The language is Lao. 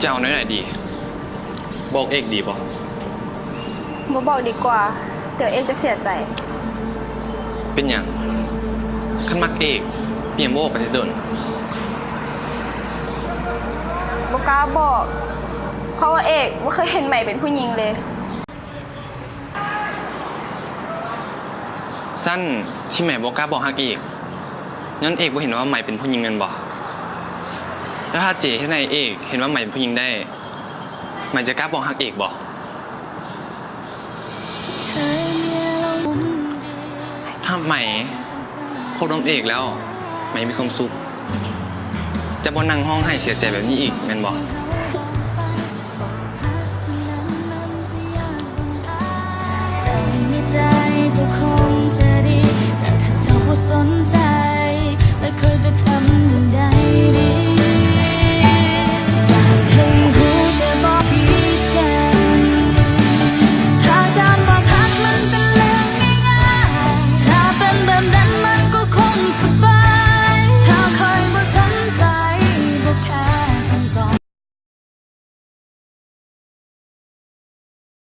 ຈະເອົາແນວໃດດີ? ບອກເອກດີບໍ່? ບໍ່ບອກດີກວ່າ, ດຽວເອກຈະເສຍໃຈ. ເປັນຫຍັງ? ຄັນມັກເອກ ເປັນຫຍັງບໍ່ບອກກັນແຕ່ດົນ? ບໍ່ກ້າບອກ, ເພາະວ່າເອກບໍ່ເຄີຍເຫັນໃໝເປັນຜູ້ຍິງເລີຍ. ຊັ້ນທີ່ໃໝບໍ່ກ້າບອກຮັກເອກ ຍ້ອນເອກບໍ່ເຫັນວ່າໃໝເປັນຜູ້ຍິງແມ່ນບໍ່? ແລ້ວຖ້າເຈເຮັດໃຫ້ເອກເຫັນວ່າໃໝເປັນຜູ້ຍິງໄດ້ ໃໝຈະກ້າບອກຮັກເອກບໍ່? ຖ້າໃໝຄົບກັບເອກແລ້ວ ໃໝມີຄວາມສຸກ ຈະບໍ່ນັ່ງຮ້ອງໄຫ້ເສຍໃຈແບບນີ້ອີກແມ່ນບໍ່?